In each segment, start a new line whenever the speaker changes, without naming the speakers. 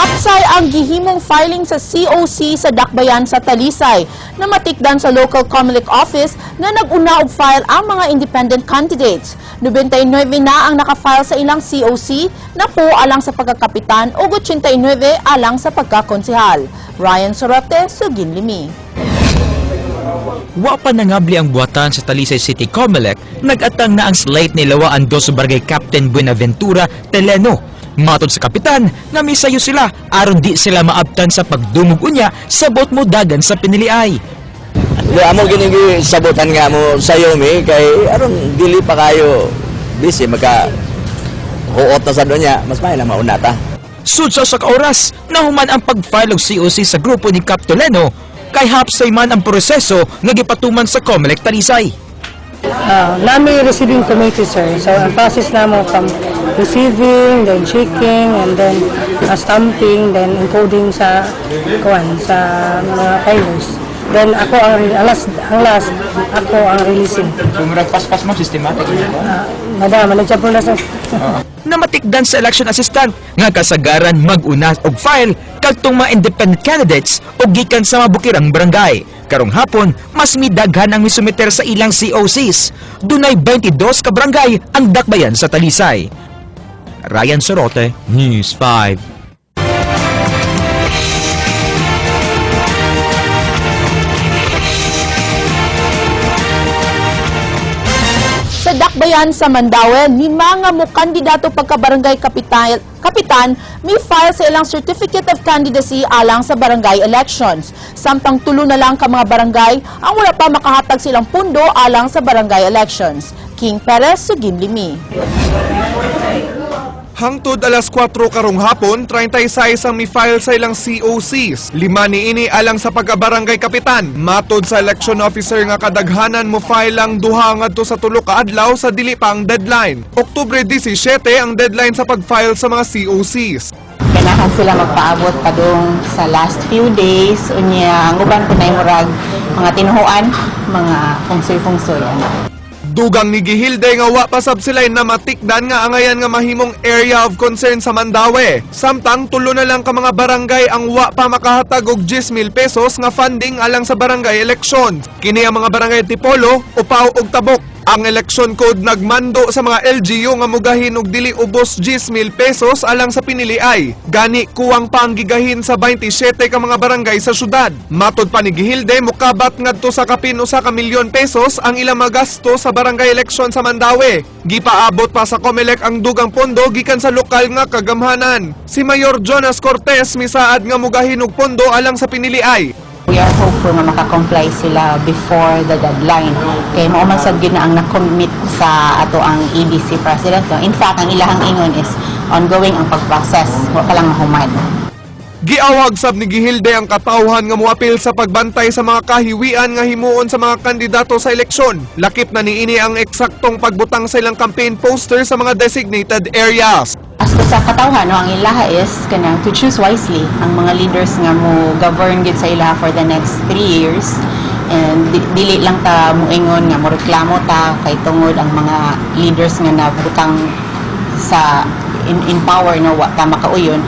Hapsay ang gihimong filing sa COC sa Dakbayan sa Talisay na matikdan sa local COMELEC office na nag-una og file ang mga independent candidates. 99 na ang nakafile sa ilang COC na po alang sa pagkakapitan ug 89 alang sa pagkakonsehal. Ryan Sorote, Suginlimi.
Wa pa nangabli ang buhatan sa Talisay City Comelec, nagatang na ang slate ni Lawaan dos Barangay Captain Buenaventura Teleno. Matod sa kapitan, nga misayo sila aron di sila maabtan sa pagdungog unya sa bot mo dagan sa piniliay.
Di amo gini sabutan nga mo sayo mi kay aron dili pa kayo busy maka huot na sa donya, mas may na mauna ta.
Sud sa usa ka oras, nahuman ang pag-file og COC sa grupo ni Cap Toleno, kay hapsay man ang proseso nga gipatuman sa Comelec Talisay.
Nami receiving committee, sir. So, ang process namo from receiving, then checking, and then stamping, then encoding sa kuan sa mga filers. Then ako ang last, ako ang releasing.
So murag paspas mo systematic.
Madam, manageable na, sir.
Namatikdan sa election assistant nga kasagaran mag-una og file kadtong mga independent candidates o gikan sa mabukirang barangay. Karong hapon, mas midaghan ang misumiter sa ilang COCs. Dunay 22 ka barangay ang dakbayan sa Talisay. Ryan Sorote, News 5.
Sa Dakbayan sa Mandaue, lima nga mo kandidato pagka-barangay kapitan mi file sa ilang Certificate of Candidacy alang sa barangay elections. Samtang tulo na lang ka mga barangay ang wala pa makahatag silang pundo alang sa barangay elections. King Perez, Suginlimi.
Hangtod alas 4 karong hapon, 36 ang mi-file sa ilang COCs. Lima ni ini alang sa pagkabarangay kapitan. Matod sa election officer nga kadaghanan mo file ang duha ngadto sa tulo ka adlaw sa dili pa ang deadline. Oktubre 17 ang deadline sa pag-file sa mga COCs.
Ganahan sila magpaabot padung sa last few days, unya ang uban po na murag mga tinuhuan, mga fungsoy-fungsoy ano.
Dugang ni Gihilde nga wa pasab sila na matikdan nga angayan nga mahimong area of concern sa Mandaue. Samtang tulo na lang ka mga barangay ang wa pa makahatag og 10,000 pesos nga funding alang sa barangay election. Kini ang mga barangay Tipolo, Upaw ug Tabok. Ang election code nagmando sa mga LGU nga mugahin og dili ubos 10,000 pesos alang sa piniliay. Gani kuwang pa ang gigahin sa 27 ka mga barangay sa syudad. Matod pa ni Gihilde, mukabat ngadto sa kapin usa ka milyon pesos ang ilang magasto sa barangay election sa Mandaue. Gipaabot pa sa COMELEC ang dugang pondo gikan sa lokal nga kagamhanan. Si Mayor Jonas Cortez misaad nga mugahin og pondo alang sa piniliay.
We are hopeful nga makakomply sila before the deadline. Kay mao man sad gyud na ang na-commit sa ato ang EDC president. No? In fact, ang ilahang ingon is ongoing ang pag-process. Wa pa lang mahuman.
Giawhag sab ni Gihilde ang katawhan nga moapil sa pagbantay sa mga kahiwian nga himuon sa mga kandidato sa eleksyon. Lakip na niini ang eksaktong pagbutang sa ilang campaign poster sa mga designated areas.
As to sa katawhan, no, ang ilaha is kanang to choose wisely ang mga leaders nga mo govern gid sa ilaha for the next 3 years, and dili lang ta moingon nga moreklamo ta kay tungod ang mga leaders nga nabutang sa in power, no, wa ta makauyon.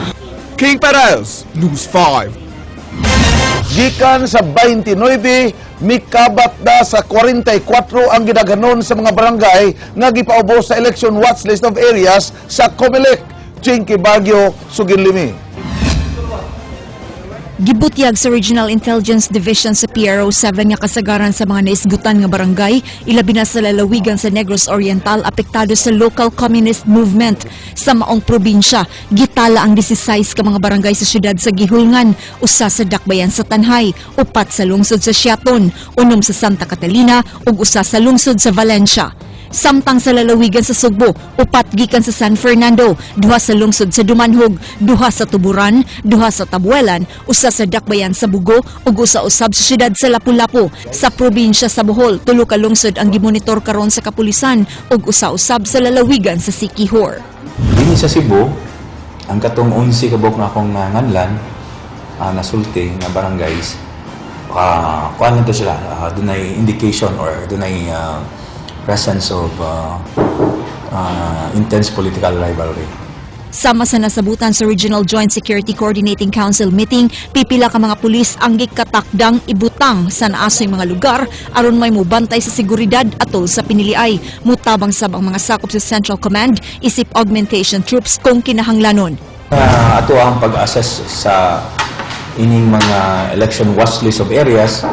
King Perez, News 5.
Gikan sa 29, mikabat na sa 44 ang gidaghanon sa mga barangay nga gipaubos sa election watch list of areas sa COMELEC. Chinky Baguio, Suginlimi.
Gibutyag sa Regional Intelligence Division sa PRO 7 nga kasagaran sa mga naisgutan nga barangay, ilabi na sa lalawigan sa Negros Oriental, apektado sa local communist movement. Sa maong probinsya, gitala ang 16 ka mga barangay sa syudad sa Guihulngan, usa sa Dakbayan sa Tanjay, upat sa lungsod sa Siaton, unom sa Santa Catalina ug usa sa lungsod sa Valencia. Samtang sa lalawigan sa Sugbo, upat gikan sa San Fernando, duha sa lungsod sa Dumanhog, duha sa Tuburan, duha sa Tabuelan, usa sa Dakbayan sa Bugo ug usa usab sa syudad sa Lapu-Lapu. Sa probinsya sa Bohol, tulo ka lungsod ang gimonitor karon sa kapulisan ug usa usab sa lalawigan sa Siquijor.
Dinhi sa Cebu, ang katong 11 ka buok nga akong nganlan, nasulti nga barangays, kuan lang to sila, dunay indication or dunay presence of intense political rivalry.
Sama sa nasabutan sa Regional Joint Security Coordinating Council meeting, pipila ka mga pulis ang gikatakdang ibutang sa naasoy mga lugar aron may mubantay sa seguridad atol sa piniliay. Mutabang sab ang mga sakop sa Central Command isip augmentation troops kung kinahanglanon.
Ato ang pag-assess sa ining mga election watch list of areas,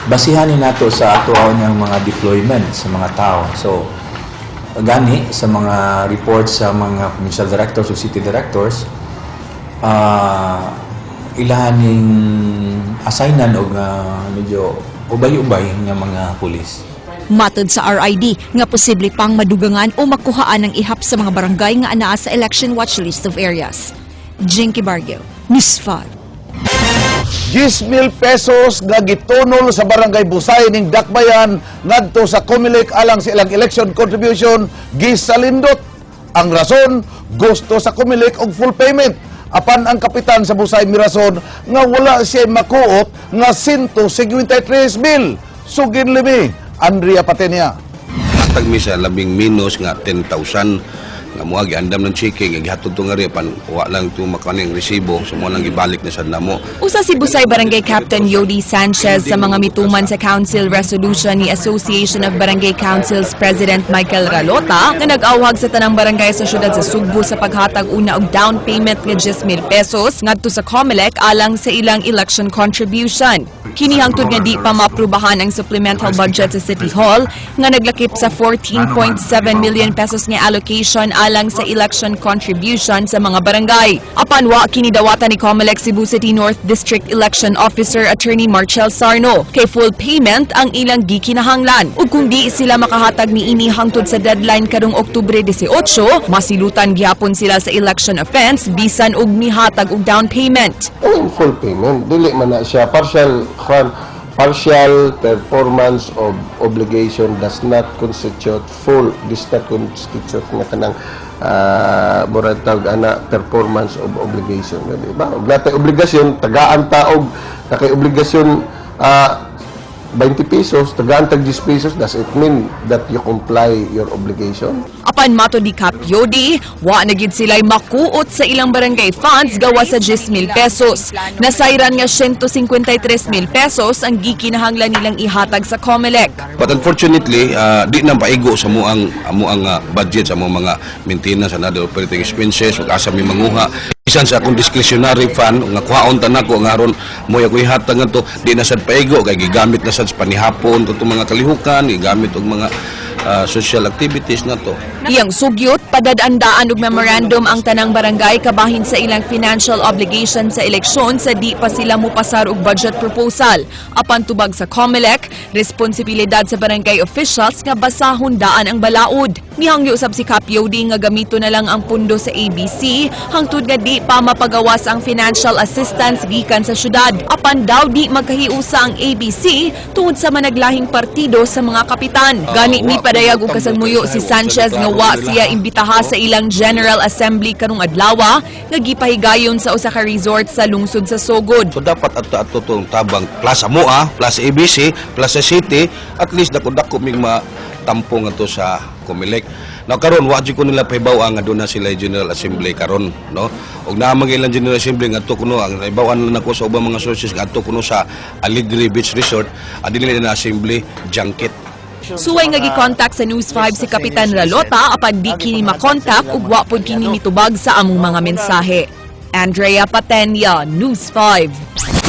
basihan ni nato sa ato ang mga deployment sa mga tao. So, gani sa mga reports sa mga provincial directors o city directors, ilahan ning assignan og medyo ubay-ubay nga mga pulis.
Matod sa RID nga posible pang madugangan o makuhaan ang ihap sa mga barangay nga anaa sa election watch list of areas. Jinky Barrio, News 5.
10,000 pesos nga gitunol sa Barangay Busay ning Dakbayan ngadto sa Comelec alang sa ilang election contribution gisalindot. Ang rason, gusto sa Comelec og full payment. Apan ang kapitan sa Busay mirason nga wala siya makuot nga 153 mil. Sugin limi, Andrea Patenia.
Hatag mi sa labing minus nga 10,000 nga moa giandam ng checking nga gihatod to nga pan wa lang to makaning resibo, so mo lang gibalik na sad namo.
Usa si Busay Barangay Captain Yodi Sanchez sa mga mituman sa Council Resolution ni Association of Barangay Councils President Michael Ralota nga nag-awhag sa tanang barangay sa syudad sa Sugbo sa paghatag una og down payment nga 10,000 pesos ngadto sa COMELEC alang sa ilang election contribution. Kini hangtod nga di pa maaprubahan ang supplemental budget sa City Hall nga naglakip sa 14.7 million pesos nga allocation alang sa election contribution sa mga barangay. Apan wa kini dawatan ni COMELEC Cebu City North District Election Officer Attorney Marcel Sarno kay full payment ang ilang gikinahanglan. Ug kung di sila makahatag niini hangtod sa deadline karong Oktubre 18, masilutan gihapon sila sa election offense bisan og mihatag og down payment.
Ang full payment, dili man na siya partial kwan, partial performance of obligation does not constitute full, does not constitute nga kanang murag tawag ana performance of obligation, di ba? Og natay obligasyon, tagaan ta og nakay obligasyon 20 pesos, tagaan tag 10 pesos, does it mean that you comply your obligation?
Apan matod ni Cap Yodi, wa na gid sila'y makuot sa ilang barangay funds gawa sa 10,000 pesos. Nasayran nga 153,000 pesos ang gikinahanglan nilang ihatag sa COMELEC.
But unfortunately, di na paigo sa muang budget sa among mga maintenance and other operating expenses ug asa mi manguha. Bisan sa akong discretionary fund nga kuhaon ta nako nga aron mo ako ihatag ngadto, di na sad paigo kay gigamit na sad sa panihapon to mga kalihukan, gigamit og mga social activities na to.
Iyang sugyot, padadandaan og memorandum ang tanang barangay kabahin sa ilang financial obligation sa eleksyon sa di pa sila mupasar og budget proposal. Apan tubag sa COMELEC, responsibilidad sa barangay officials nga basahon daan ang balaod. Nihangyo usab si Cap Yodi nga gamito na lang ang pundo sa ABC hangtod nga di pa mapagawas ang financial assistance gikan sa syudad. Apan daw di magkahiusa ang ABC tungod sa managlahing partido sa mga kapitan. Gani mi padayag og kasagmuyo si Sanchez nga wa siya imbitaha sa ilang General Assembly karong adlaw nga gipahigayon sa usa ka resort sa lungsod sa Sogod.
So dapat ato ato tong tabang plus amoa, plus ABC, plus sa city, at least dako-dako mig matampong ato sa Comelec. Now karon wa jud ko nila pahibaw nga doon na sila General Assembly karon, no? Og naa man ilang General Assembly ngadto kuno, ang nahibaw-an lang nako sa ubang mga sources, ngadto kuno sa Alegre Beach Resort, adi nila na assembly junket.
Suway nga gikontak sa News 5 si Kapitan Ralota apan di kini makontak ug wa pod kini mitubag sa among mga mensahe. Andrea Patenia, News 5.